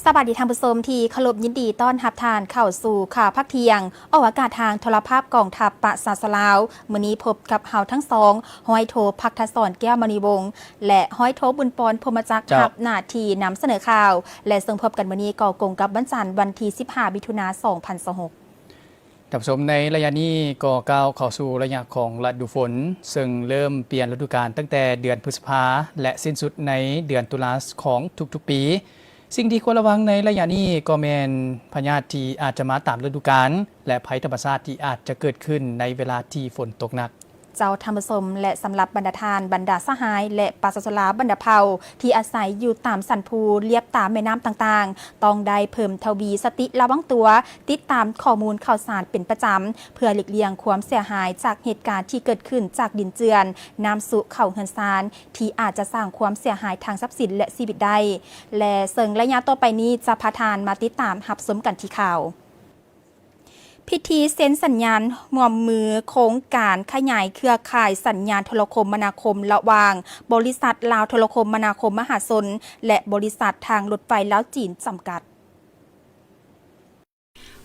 ສະບາຍດີທ່ານຜູ້ຊົມທີ່ເຄົາລົບ, ຍິນດີຕ້ອນຮັບທ່ານເຂົ້າສູ່ຂ່າວພາກທ່ຽງ ອອກອາກາດທາງໂທລະພາບກອງທັບປະຊາຊົນລາວ. ມື້ນີ້ພົບກັບເຮົາທັງສອງ ຮ້ອຍໂທ ພັກທະສອນ ແກ້ວມະນີວົງ ແລະ ຮ້ອຍໂທ ບຸນປອນ ພົມມະຈັກ ເຈົ້າ ຮັບໜ້າທີ່ນຳສະເໜີຂ່າວ ແລະ ເຊິ່ງພົບກັນມື້ນີ້ກໍກົງກັບວັນຈັນ ວັນທີສິບຫ້າ ມິຖຸນາ ສອງພັນຊາວຫົກ. ທ່ານຜູ້ຊົມ, ໃນໄລຍະນີ້ກໍກ້າວເຂົ້າສູ່ໄລຍະຂອງລະດູຝົນ, ເຊິ່ງເລີ່ມປ່ຽນລະດູການຕັ້ງແຕ່ເດືອນພຶດສະພາ ແລະ ສິ້ນສຸດໃນເດືອນຕຸລາຂອງທຸກໆປີ. ສິ່ງທີ່ຄວນລະວັງໃນໄລຍະນີ້ກໍແມ່ນພະຍາດທີ່ອາດຈະມາຕາມລະດູການ ແລະ ໄພທຳມະຊາດທີ່ອາດຈະເກີດຂຶ້ນໃນເວລາທີ່ຝົນຕົກໜັກ. ເຈົ້າ, ທ່ານຜູ້ຊົມ ແລະ ສຳລັບບັນດາທ່ານ, ບັນດາສະຫາຍ ແລະ ປະຊາຊົນລາວບັນດາເຜົ່າທີ່ອາໄສຢູ່ຕາມສັນພູ ລຽບຕາມແມ່ນ້ຳຕ່າງໆ ຕ້ອງໄດ້ເພີ່ມທະວີສະຕິລະວັງຕົວ, ຕິດຕາມຂໍ້ມູນຂ່າວສານເປັນປະຈຳ ເພື່ອຫຼີກລ່ຽງຄວາມເສຍຫາຍຈາກເຫດການທີ່ເກີດຂຶ້ນຈາກດິນເຈື່ອນ, ນ້ຳຊຸເຂົ້າເຮືອນຊານ ທີ່ອາດຈະສ້າງຄວາມເສຍຫາຍທາງຊັບສິນ ແລະ ຊີວິດໄດ້ ແລະ ເຊິ່ງໄລຍະຕໍ່ໄປນີ້ຈະພາທ່ານມາຕິດຕາມຮັບຊົມກັນທີ່ຂ່າວ. ພິທີເຊັນສັນຍາຮ່ວມມືໂຄງການຂະຫຍາຍເຄືອຂ່າຍສັນຍານໂທລະຄົມມະນາຄົມລະຫວ່າງບໍລິສັດລາວໂທລະຄົມມະນາຄົມມະຫາຊົນ ແລະ ບໍລິສັດທາງລົດໄຟລາວ-ຈີນຈຳກັດ.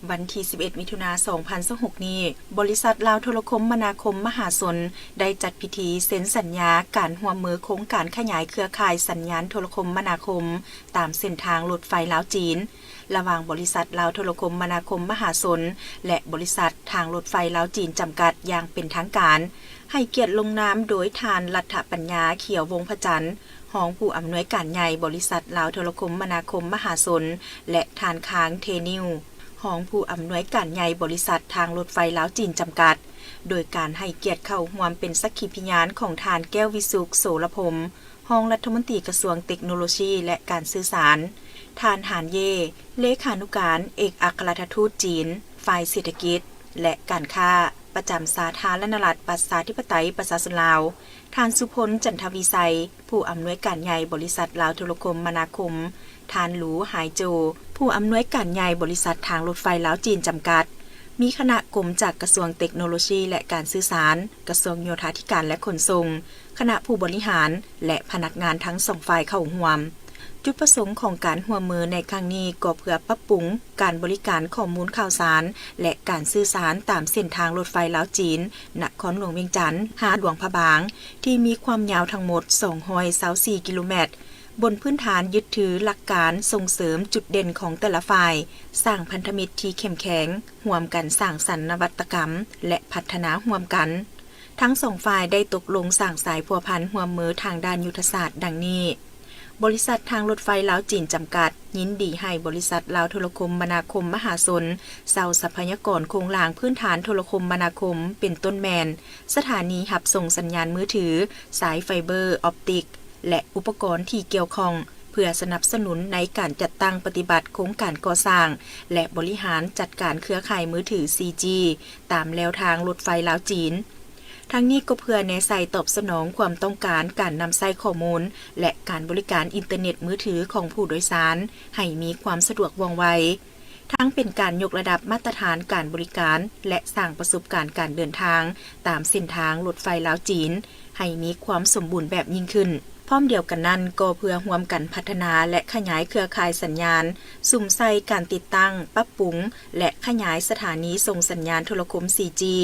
ວັນທີສິບເອັດ ມິຖຸນາ ສອງພັນຊາວຫົກນີ້, ບໍລິສັດລາວໂທລະຄົມມະນາຄົມມະຫາຊົນ ໄດ້ຈັດພິທີເຊັນສັນຍາການຮ່ວມມືໂຄງການຂະຫຍາຍເຄືອຂ່າຍສັນຍານໂທລະຄົມມະນາຄົມຕາມເສັ້ນທາງລົດໄຟລາວ-ຈີນ ລະຫວ່າງບໍລິສັດລາວໂທລະຄົມມະນາຄົມມະຫາຊົນ ແລະ ບໍລິສັດທາງລົດໄຟລາວ-ຈີນຈຳກັດຢ່າງເປັນທາງການ, ໃຫ້ກຽດລົງນາມໂດຍທ່ານ ລັດຖະປັນຍາ ຂຽວວົງພະຈັນ, ຮອງຜູ້ອຳນວຍການໃຫຍ່ບໍລິສັດລາວໂທລະຄົມມະນາຄົມມະຫາຊົນ ແລະ ທ່ານ ຄາງ ເທນິວ, ຮອງຜູ້ອຳນວຍການໃຫຍ່ບໍລິສັດທາງລົດໄຟລາວ-ຈີນຈຳກັດ, ໂດຍການໃຫ້ກຽດເຂົ້າຮ່ວມເປັນສັກຂີພະຍານຂອງທ່ານ ແກ້ວວິສຸກ ໂສລະພົມ, ຮອງລັດຖະມົນຕີກະຊວງເຕັກໂນໂລຊີ ແລະ ການສື່ສານ, ທ່ານ ຫານ ເຢ ເລຂານຸການເອກອັກຄະລັດຖະທູດຈີນ ຝ່າຍເສດຖະກິດ ແລະ ການຄ້າ ປະຈຳສາທາລະນະລັດ ປະຊາທິປະໄຕ ປະຊາຊົນລາວ, ທ່ານ ສຸພົນ ຈັນທະວິໄຊ, ຜູ້ອຳນວຍການໃຫຍ່ບໍລິສັດລາວໂທລະຄົມມະນາຄົມ, ທ່ານ ຫຼູ ຫາຍໂຈ, ຜູ້ອຳນວຍການໃຫຍ່ບໍລິສັດທາງລົດໄຟລາວ-ຈີນຈຳກັດ, ມີຄະນະກົມຈາກກະຊວງເຕັກໂນໂລຊີ ແລະ ການສື່ສານ, ກະຊວງໂຍທາທິການ ແລະ ຂົນສົ່ງ, ຄະນະຜູ້ບໍລິຫານ ແລະ ພະນັກງານທັງສອງຝ່າຍເຂົ້າຮ່ວມ. ຈຸດປະສົງຂອງການຮ່ວມມືໃນຄັ້ງນີ້ກໍເພື່ອປັບປຸງການບໍລິການຂໍ້ມູນຂ່າວສານ ແລະ ການສື່ສານຕາມເສັ້ນທາງລົດໄຟລາວ-ຈີນ ນະຄອນຫຼວງວຽງຈັນ ຫາຫຼວງພະບາງ ທີ່ມີຄວາມຍາວທັງໝົດສອງຮ້ອຍຊາວສີ່ກິໂລແມັດ, ບົນພື້ນຖານຍຶດຖືຫຼັກການສົ່ງເສີມຈຸດເດັ່ນຂອງແຕ່ລະຝ່າຍ, ສ້າງພັນທະມິດທີ່ເຂັ້ມແຂງ, ຮ່ວມກັນສ້າງສັນນະວັດຕະກຳ ແລະ ພັດທະນາຮ່ວມກັນ. ທັງສອງຝ່າຍໄດ້ຕົກລົງສ້າງສາຍພົວພັນຮ່ວມມືທາງດ້ານຍຸດທະສາດດັ່ງນີ້. ບໍລິສັດທາງລົດໄຟລາວ-ຈີນຈຳກັດ ຍິນດີໃຫ້ບໍລິສັດລາວໂທລະຄົມມະນາຄົມມະຫາຊົນ ເຊົ່າຊັບພະຍາກອນໂຄງລ່າງພື້ນຖານໂທລະຄົມມະນາຄົມ ເປັນຕົ້ນແມ່ນ ສະຖານີຮັບສົ່ງສັນຍານມືຖື, ສາຍໄຟເບີອອບຕິກ ແລະ ອຸປະກອນທີ່ກ່ຽວຂ້ອງ ເພື່ອສະໜັບສະໜູນໃນການຈັດຕັ້ງປະຕິບັດໂຄງການກໍ່ສ້າງ ແລະ ບໍລິຫານຈັດການເຄືອຂ່າຍມືຖື ສີ່ຈີ ຕາມແລວທາງລົດໄຟລາວ-ຈີນ. ທັງນີ້ກໍເພື່ອແນໃສ່ຕອບສະໜອງຄວາມຕ້ອງການການນຳໃຊ້ຂໍ້ມູນ ແລະ ການບໍລິການອິນເຕີເນັດມືຖືຂອງຜູ້ໂດຍສານໃຫ້ມີຄວາມສະດວກວ່ອງໄວ, ທັງເປັນການຍົກລະດັບມາດຕະຖານການບໍລິການ ແລະ ສ້າງປະສົບການການເດີນທາງຕາມເສັ້ນທາງລົດໄຟລາວ-ຈີນໃຫ້ມີຄວາມສົມບູນແບບຍິ່ງຂຶ້ນ. ພ້ອມດຽວກັນນັ້ນ, ກໍເພື່ອຮ່ວມກັນພັດທະນາ ແລະ ຂະຫຍາຍເຄືອຂ່າຍສັນຍານ, ສຸມໃສ່ການຕິດຕັ້ງ, ປັບປຸງ ແລະ ຂະຫຍາຍສະຖານີສົ່ງສັນຍານໂທລະຄົມ ສີ່ຈີ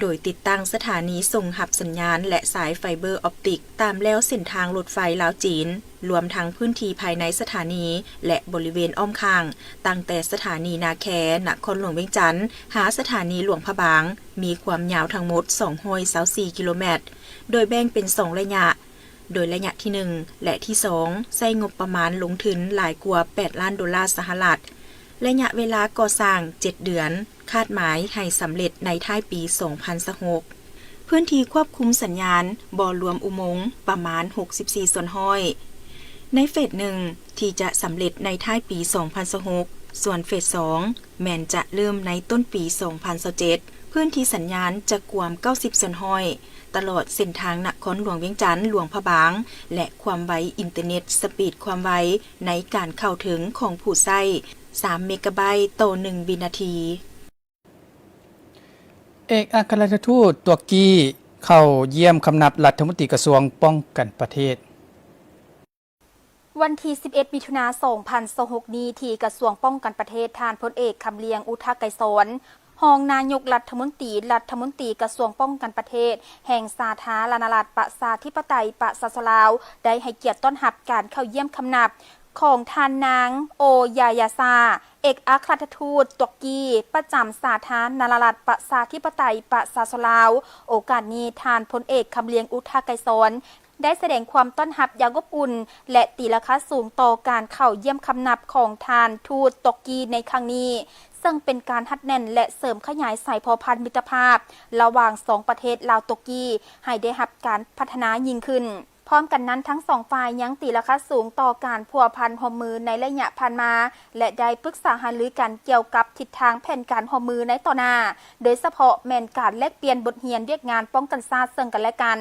ໂດຍຕິດຕັ້ງສະຖານີສົ່ງຮັບສັນຍານ ແລະ ສາຍໄຟເບີອອບຕິກ ຕາມແລວເສັ້ນທາງລົດໄຟລາວ-ຈີນ, ລວມທັງພື້ນທີ່ພາຍໃນສະຖານີ ແລະ ບໍລິເວນອ້ອມຂ້າງ, ຕັ້ງແຕ່ສະຖານີນາແຄ ນະຄອນຫຼວງວຽງຈັນ ຫາສະຖານີຫຼວງພະບາງ, ມີຄວາມຍາວທັງໝົດສອງຮ້ອຍຊາວສີ່ກິໂລແມັດ, ໂດຍແບ່ງເປັນສອງໄລຍະ, ໂດຍໄລຍະທີໜຶ່ງ ແລະ ທີສອງ ໃຊ້ງົບປະມານລົງທຶນຫຼາຍກວ່າແປດລ້ານໂດລາສະຫະລັດ, ໄລຍະເວລາກໍ່ສ້າງເຈັດເດືອນ, ຄາດໝາຍໃຫ້ສຳເລັດໃນທ້າຍປີສອງພັນຊາວຫົກ. ພື້ນທີ່ຄວບຄຸມສັນຍານບໍ່ລວມອຸໂມງປະມານຫົກສິບສີ່ສ່ວນຮ້ອຍ ໃນເຟສໜຶ່ງ ທີ່ຈະສຳເລັດໃນທ້າຍປີສອງພັນຊາວຫົກ, ສ່ວນເຟສສອງ ແມ່ນຈະເລີ່ມໃນຕົ້ນປີສອງພັນຊາວເຈັດ. ພື້ນທີ່ສັນຍານຈະກວ້າງເກົ້າສິບສ່ວນຮ້ອຍ ຕະຫຼອດເສັ້ນທາງນະຄອນຫຼວງວຽງຈັນ ຫຼວງພະບາງ ແລະ ຄວາມໄວອິນເຕີເນັດສະປີດຄວາມໄວໃນການເຂົ້າເຖິງຂອງຜູ້ໃຊ້ ສາມເມກາໄບຕໍ່ໜຶ່ງວິນາທີ. ເອກອັກຄະລັດຖະທູດຕຸລະກີເຂົ້າຢ້ຽມຄຳນັບລັດຖະມົນຕີກະຊວງປ້ອງກັນປະເທດ. ວັນທີສິບເອັດ ມິຖຸນາ ສອງພັນຊາວຫົກນີ້ ທີ່ກະຊວງປ້ອງກັນປະເທດ, ທ່ານພົນເອກ ຄຳລຽງ ອຸທະໄກສອນ ຮອງນາຍົກລັດຖະມົນຕີ, ລັດຖະມົນຕີກະຊວງປ້ອງກັນປະເທດ ແຫ່ງສາທາລະນະລັດ ປະຊາທິປະໄຕ ປະຊາຊົນລາວ ໄດ້ໃຫ້ກຽດຕ້ອນຮັບການເຂົ້າຢ້ຽມຄຳນັບຂອງທ່ານນາງ ໂອຢາຍາຊາ ເອກອັກຄະລັດຖະທູດຕຸກກີ ປະຈຳສາທາລະນະລັດ ປະຊາທິປະໄຕ ປະຊາຊົນລາວ. ໂອກາດນີ້, ທ່ານພົນເອກ ຄຳລຽງ ອຸທະໄກສອນ ໄດ້ສະແດງຄວາມຕ້ອນຮັບຢ່າງອົບອຸ່ນ ແລະ ຕີລາຄາສູງຕໍ່ການເຂົ້າຢ້ຽມຄຳນັບຂອງທ່ານທູດຕຸກກີໃນຄັ້ງນີ້, ເຊິ່ງເປັນການຮັດແໜ້ນ ແລະ ເສີມຂະຫຍາຍສາຍພົວພັນມິດຕະພາບລະຫວ່າງສອງປະເທດລາວຕຸກກີ ໃຫ້ໄດ້ຮັບການພັດທະນາຍິ່ງຂຶ້ນ. ພ້ອມກັນນັ້ນ, ທັງສອງຝ່າຍຍັງຕີລາຄາສູງຕໍ່ການພົວພັນຮ່ວມມືໃນໄລຍະຜ່ານມາ ແລະ ໄດ້ປຶກສາຫາລືກັນກ່ຽວກັບທິດທາງແຜນການຮ່ວມມືໃນຕໍ່ໜ້າ, ໂດຍສະເພາະແມ່ນການແລກປ່ຽນບົດຮຽນວຽກງານປ້ອງກັນຊາດເຊິ່ງກັນແລະກັນ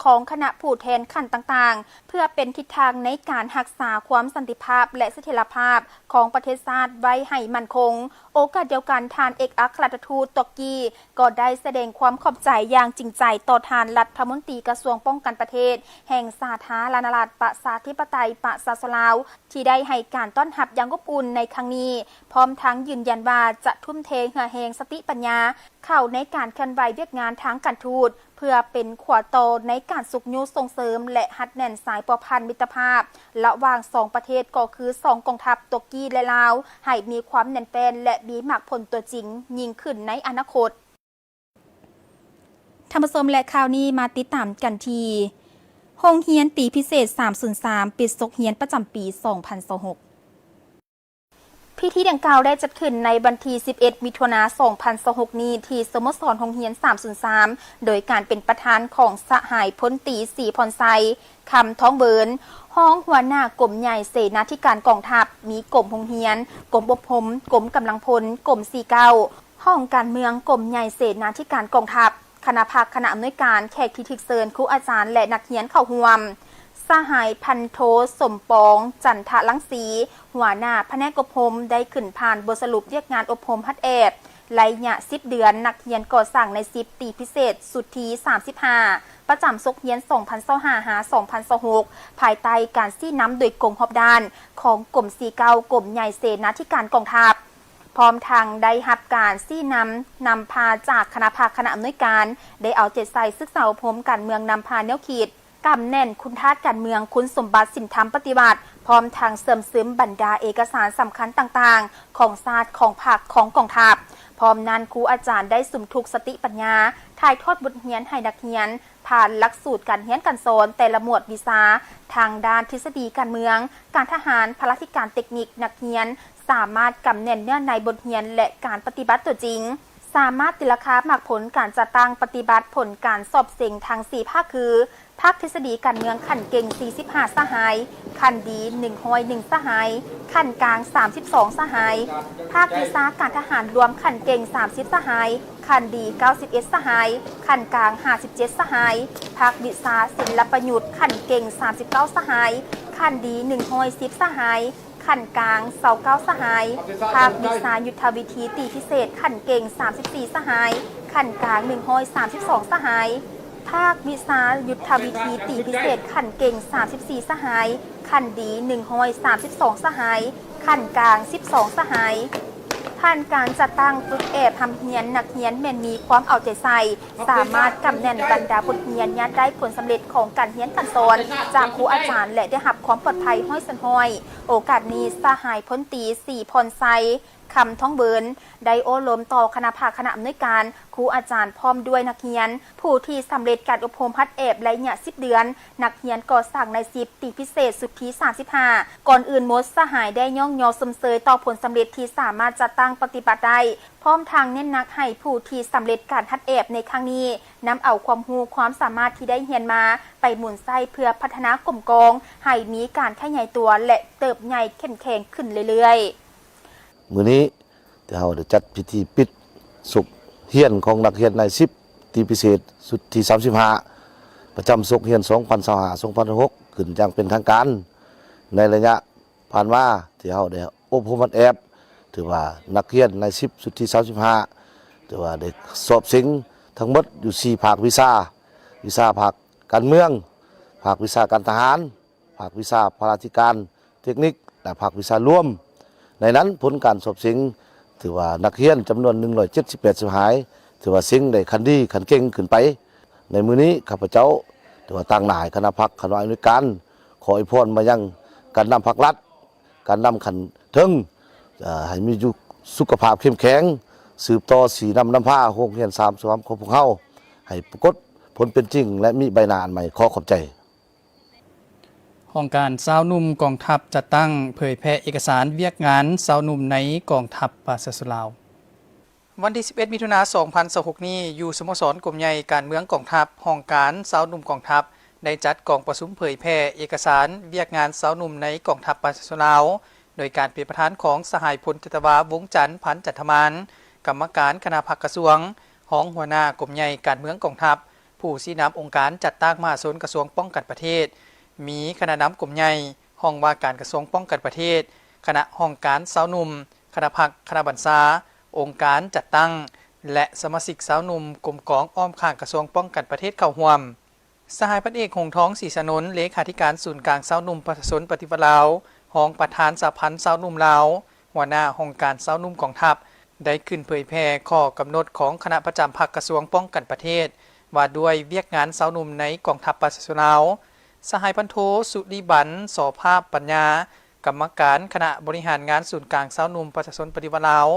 ຂອງຄະນະຜູ້ແທນຂັ້ນຕ່າງໆ ເພື່ອເປັນທິດທາງໃນການຮັກສາຄວາມສັນຕິພາບ ແລະ ສະຖຽນລະພາບຂອງປະເທດຊາດໄວ້ໃຫ້ໝັ້ນຄົງ. ໂອກາດດຽວກັນ, ທ່ານເອກອັກຄະລັດຖະທູດຕຸກກີ ກໍໄດ້ສະແດງຄວາມຂອບໃຈຢ່າງຈິງໃຈຕໍ່ທ່ານລັດຖະມົນຕີກະຊວງປ້ອງກັນປະເທດ ແຫ່ງສາທາລະນະລັດ ປະຊາທິປະໄຕ ປະຊາຊົນລາວ ທີ່ໄດ້ໃຫ້ການຕ້ອນຮັບຢ່າງອົບອຸ່ນໃນຄັ້ງນີ້, ພ້ອມທັງຢືນຢັນວ່າຈະທຸ່ມເທເຫື່ອແຮງສະຕິປັນຍາເຂົ້າໃນການເຄື່ອນໄຫວວຽກງານທາງການທູດ ເພື່ອເປັນຂົວຕໍ່ໃນການຊຸກຍູ້ສົ່ງເສີມ ແລະ ຮັດແໜ້ນສາຍພົວພັນມິດຕະພາບລະຫວ່າງສອງປະເທດ ກໍຄືສອງກອງທັບ ຕຸກກີ ແລະ ລາວ ໃຫ້ມີຄວາມແໜ້ນແຟ້ນ ແລະ ມີໝາກຜົນຕົວຈິງຍິ່ງຂຶ້ນໃນອະນາຄົດ. ທ່ານຜູ້ຊົມ ແລະ ຂ່າວນີ້ມາຕິດຕາມກັນທີ່ ໂຮງຮຽນຕີພິເສດສາມສູນສາມ ປິດສົກຮຽນປະຈຳປີສອງພັນຊາວຫົກ. ພິທີດັ່ງກ່າວໄດ້ຈັດຂຶ້ນໃນວັນທີສິບເອັດ ມິຖຸນາ ສອງພັນຊາວຫົກນີ້ ທີ່ສະໂມສອນໂຮງຮຽນສາມສູນສາມ ໂດຍການເປັນປະທານຂອງສະຫາຍພົນຕີ ສີພອນໄຊ ຄຳທອງເບີນ ຮອງຫົວໜ້າກົມໃຫຍ່ເສນາທິການກອງທັບ, ມີກົມໂຮງຮຽນ, ກົມອົບຮົມ, ກົມກຳລັງພົນ, ກົມສີ່ເກົ້າ, ຫ້ອງການເມືອງ, ກົມໃຫຍ່ເສນາທິການກອງທັບ, ຄະນະພັກຄະນະອຳນວຍການ, ແຂກທີ່ຖືກເຊີນ, ຄູອາຈານ ແລະ ນັກຮຽນເຂົ້າຮ່ວມ. ສະຫາຍພັນໂທ ສົມປອງ ຈັນທະລັງສີ ຫົວໜ້າພະແນກອົບຮົມ ໄດ້ຂຶ້ນຜ່ານບົດສະຫຼຸບວຽກງານອົບຮົມຫັດແອບໄລຍະສິບເດືອນ ນັກຮຽນກໍ່ສ້າງນາຍສິບ ຕີພິເສດຊຸດທີສາມສິບຫ້າ ປະຈຳສົກຮຽນສອງພັນຊາວຫ້າ ຫາ ສອງພັນຊາວຫົກ ພາຍໃຕ້ການຊີ້ນຳໂດຍກົງຮອບດ້ານຂອງກົມສີ່ເກົ້າ ກົມໃຫຍ່ເສນາທິການກອງທັບ. ພ້ອມທັງໄດ້ຮັບການຊີ້ນຳ ນຳພາຈາກຄະນະພັກຄະນະອຳນວຍການ ໄດ້ເອົາໃຈໃສ່ສຶກສາອົບຮົມການເມືອງນຳພາແນວຄິດ, ກຳແໜ້ນຄຸນທາດການເມືອງ, ຄຸນສົມບັດສິນທຳປະຕິວັດ, ພ້ອມທັງເຊື່ອມຊຶມບັນດາເອກະສານສຳຄັນຕ່າງໆຂອງຊາດ, ຂອງພັກ, ຂອງກອງທັບ. ພ້ອມນັ້ນ, ຄູອາຈານໄດ້ສຸມທຸກສະຕິປັນຍາ, ຖ່າຍທອດບົດຮຽນໃຫ້ນັກຮຽນ ຜ່ານຫຼັກສູດການຮຽນການສອນແຕ່ລະໝວດວິຊາ ທາງດ້ານທິດສະດີການເມືອງ, ການທະຫານ, ພະລາທິການເຕັກນິກ, ນັກຮຽນສາມາດກຳແໜ້ນເນື້ອໃນບົດຮຽນ ແລະ ການປະຕິບັດຕົວຈິງ, ສາມາດຕີລາຄາໝາກຜົນການຈັດຕັ້ງປະຕິບັດຜົນການສອບເສັງທັງສີ່ພາກຄື ພາກທິດສະດີການເມືອງຂັ້ນເກັ່ງສີ່ສິບຫ້າສະຫາຍ, ຂັ້ນດີໜຶ່ງຮ້ອຍໜຶ່ງສະຫາຍ, ຂັ້ນກາງສາມສິບສອງສະຫາຍ, ພາກວິຊາການທະຫານລວມຂັ້ນເກັ່ງສາມສິບສະຫາຍ, ຂັ້ນດີເກົ້າສິບເອັດສະຫາຍ, ຂັ້ນກາງຫ້າສິບເຈັດສະຫາຍ, ພາກວິຊາສິນລະປະຍຸດຂັ້ນເກັ່ງສາມສິບເກົ້າສະຫາຍ, ຂັ້ນດີໜຶ່ງຮ້ອຍສິບສະຫາຍ, ຂັ້ນກາງຊາວເກົ້າສະຫາຍ, ພາກວິຊາຍຸດທະວິທີຕີພິເສດຂັ້ນເກັ່ງສາມສິບສີ່ສະຫາຍ, ຂັ້ນກາງໜຶ່ງຮ້ອຍສາມສິບສອງສະຫາຍ, ພາກວິຊາຍຸດທະວິທີຕີພິເສດຂັ້ນເກັ່ງສາມສິບສີ່ສະຫາຍ, ຂັ້ນດີໜຶ່ງຮ້ອຍສາມສິບສອງສະຫາຍ, ຂັ້ນກາງສິບສອງສະຫາຍ. ຜ່ານການຈັດຕັ້ງຝຶກແອບຮ່ຳຮຽນ, ນັກຮຽນແມ່ນມີຄວາມເອົາໃຈໃສ່, ສາມາດກຳແໜ້ນບັນດາບົດຮຽນ, ຍາດໄດ້ຜົນສຳເລັດຂອງການຮຽນການສອນຈາກຄູອາຈານ ແລະ ໄດ້ຮັບຄວາມປອດໄພຮ້ອຍສ່ວນຮ້ອຍ. ໂອກາດນີ້, ສະຫາຍພົນຕີ ສີພອນໄຊ ຄຳທອງເບີນ ໄດ້ໂອ້ລົມຕໍ່ຄະນະພັກຄະນະອຳນວຍການ, ຄູອາຈານ ພ້ອມດ້ວຍນັກຮຽນ ຜູ້ທີ່ສຳເລັດການອົບຮົມຫັດແອບໄລຍະສິບເດືອນ, ນັກຮຽນກໍ່ສ້າງນາຍສິບ ຕີພິເສດຊຸດທີສາມສິບຫ້າ. ກ່ອນອື່ນໝົດ, ສະຫາຍໄດ້ຍ້ອງຍໍຊົມເຊີຍຕໍ່ຜົນສຳເລັດທີ່ສາມາດຈັດຕັ້ງປະຕິບັດໄດ້, ພ້ອມທັງເນັ້ນໜັກໃຫ້ຜູ້ທີ່ສຳເລັດການຫັດແອບໃນຄັ້ງນີ້ ນຳເອົາຄວາມຮູ້ຄວາມສາມາດທີ່ໄດ້ຮຽນມາໄປໝູນໃຊ້ເພື່ອພັດທະນາກົມກອງໃຫ້ມີການຂະຫຍາຍຕົວ ແລະ ເຕີບໃຫຍ່ເຂັ້ມແຂງຂຶ້ນເລື້ອຍໆ. ມື້ນີ້ ທີ່ເຮົາໄດ້ຈັດພິທີປິດສົກຮຽນຂອງນັກຮຽນນາຍສິບ ຕີພິເສດຊຸດທີສາມສິບຫ້າ ປະຈຳສົກຮຽນສອງພັນຊາວຫ້າ ສອງພັນຊາວຫົກ ຂຶ້ນຢ່າງເປັນທາງການ. ໃນໄລຍະຜ່ານມາທີ່ເຮົາໄດ້ອົບຮົມຫັດແອບ ຖືວ່ານັກຮຽນນາຍສິບຊຸດທີສາມສິບຫ້າ ຖືວ່າໄດ້ສອບເສັງທັງໝົດຢູ່ສີ່ພາກວິຊາ, ວິຊາພາກການເມືອງ, ພາກວິຊາການທະຫານ, ພາກວິຊາພະລາທິການ ເຕັກນິກ ແລະ ພາກວິຊາລວມ. ໃນນັ້ນ ຜົນການສອບເສັງ ຖືວ່ານັກຮຽນຈຳນວນໜຶ່ງຮ້ອຍເຈັດສິບແປດຊິບຫາຍ ຖືວ່າເສັງໄດ້ຂັ້ນດີ ຂັ້ນເກັ່ງຂຶ້ນໄປ. ໃນມື້ນີ້ ຂ້າພະເຈົ້າ ຖືວ່າຕາງໜ້າໃຫ້ຄະນະພັກ ຄະນະອຳນວຍການ ຂໍອວຍພອນມາຍັງການນຳພັກລັດ, ການນຳຂັ້ນເທິງ ເອີ ໃຫ້ມີຢູ່ສຸຂະພາບເຂັ້ມແຂງ, ສືບຕໍ່ຊີ້ນຳນຳພາໂຮງຮຽນສາມສ່ວນຂອງພວກເຮົາ ໃຫ້ປາກົດຜົນເປັນຈິງ ແລະ ມີໃບໜ້າອັນໃໝ່. ຂໍຂອບໃຈ. ຫ້ອງການຊາວໜຸ່ມກອງທັບຈັດຕັ້ງເຜີຍແຜ່ເອກະສານວຽກງານຊາວໜຸ່ມໃນກອງທັບປະຊາຊົນລາວ. ວັນທີສິບເອັດ ມິຖຸນາ ສອງພັນຊາວຫົກນີ້ ຢູ່ສະໂມສອນກົມໃຫຍ່ການເມືອງກອງທັບ, ຫ້ອງການຊາວໜຸ່ມກອງທັບ ໄດ້ຈັດກອງປະຊຸມເຜີຍແຜ່ເອກະສານວຽກງານຊາວໜຸ່ມໃນກອງທັບປະຊາຊົນລາວ ໂດຍການເປັນປະທານຂອງສະຫາຍ ພົນຈັດຕະວາ ວົງຈັນ ພັນຈັນທະມານ ກຳມະການຄະນະພັກກະຊວງ, ຮອງຫົວໜ້າກົມໃຫຍ່ການເມືອງກອງທັບ, ຜູ້ຊີ້ນຳອົງການຈັດຕັ້ງມະຫາຊົນກະຊວງປ້ອງກັນປະເທດ, ມີຄະນະນຳກົມໃຫຍ່, ຫ້ອງວ່າການກະຊວງປ້ອງກັນປະເທດ, ຄະນະຫ້ອງການຊາວໜຸ່ມ, ຄະນະພັກ, ຄະນະບັນຊາ, ອົງການຈັດຕັ້ງ ແລະ ສະມາຊິກຊາວໜຸ່ມກົມກອງອ້ອມຂ້າງກະຊວງປ້ອງກັນປະເທດເຂົ້າຮ່ວມ. ສະຫາຍ ພັນເອກ ຫົງທອງ ສີສານົນ ເລຂາທິການສູນກາງຊາວໜຸ່ມປະຊາຊົນປະຕິວັດລາວ, ຮອງປະທານສະຫະພັນຊາວໜຸ່ມລາວ, ຫົວໜ້າຫ້ອງການຊາວໜຸ່ມກອງທັບ ໄດ້ຂຶ້ນເຜີຍແຜ່ຂໍ້ກຳນົດຂອງຄະນະປະຈຳພັກກະຊວງປ້ອງກັນປະເທດ ວ່າດ້ວຍວຽກງານຊາວໜຸ່ມໃນກອງທັບປະຊາຊົນລາວ. ສະຫາຍ ພັນໂທ ສຸລິບັນ ສໍພາບປັນຍາ, ກຳມະການຄະນະບໍລິຫານງານສູນກາງຊາວໜຸ່ມປະຊາຊົນປະຕິວັດລາວ,